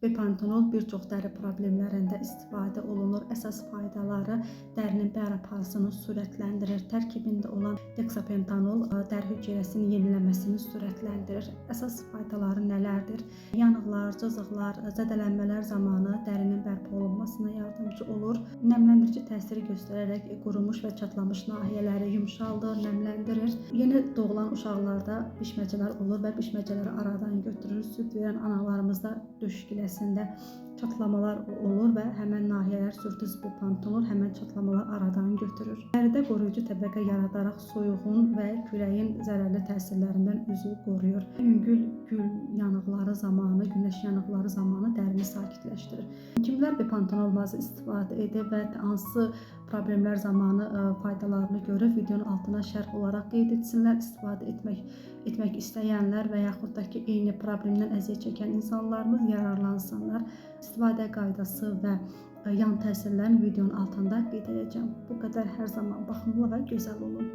Bepantenol bir çox dəri problemlərində istifadə olunur. Əsas faydaları dərinin bərpasını sürətləndirir. Tərkibində olan deksapentanol dəri hüceyrəsinin yeniləməsini sürətləndirir. Əsas faydaları nələrdir? Yanıqlar, cızıqlar, zədələnmələr zamanı dərinin bərpa olunmasına yardımcı olur. Nəmləndirici təsiri göstərərək qurumuş və çatlamış nahiyələri yumşaldır, nəmləndirir. Yeni doğulan uşaqlarda bişməcələr olur və bişməcələri aradan götürür. Süd verən analarımızda döş giləsində çatlamalar olur və həmən nahiyələr sürtüz bepantenol həmən çatlamalar aradan götürür. Dəridə qoruyucu təbəqə yaradaraq soyuğun və küləyin zərərli təsirlərindən üzü qoruyur. Yüngül gül yanıqları zamanı, günəş yanıqları zamanı dərini sakitləşdirir. Kimlər bepantenol mazı istifadə edir və hansı problemlər zamanı faydalarını görür, videonun altına şərh olaraq qeyd etsinlər. İstifadə etmək istəyənlər və yaxud da ki, eyni problemdən əziyyət çəkən insanlarımız yararlansınlar. İstifadə qaydası və yan təsirlərini videonun altında qeyd edəcəm. Bu qədər. Hər zaman baxımlı və gözəl olun.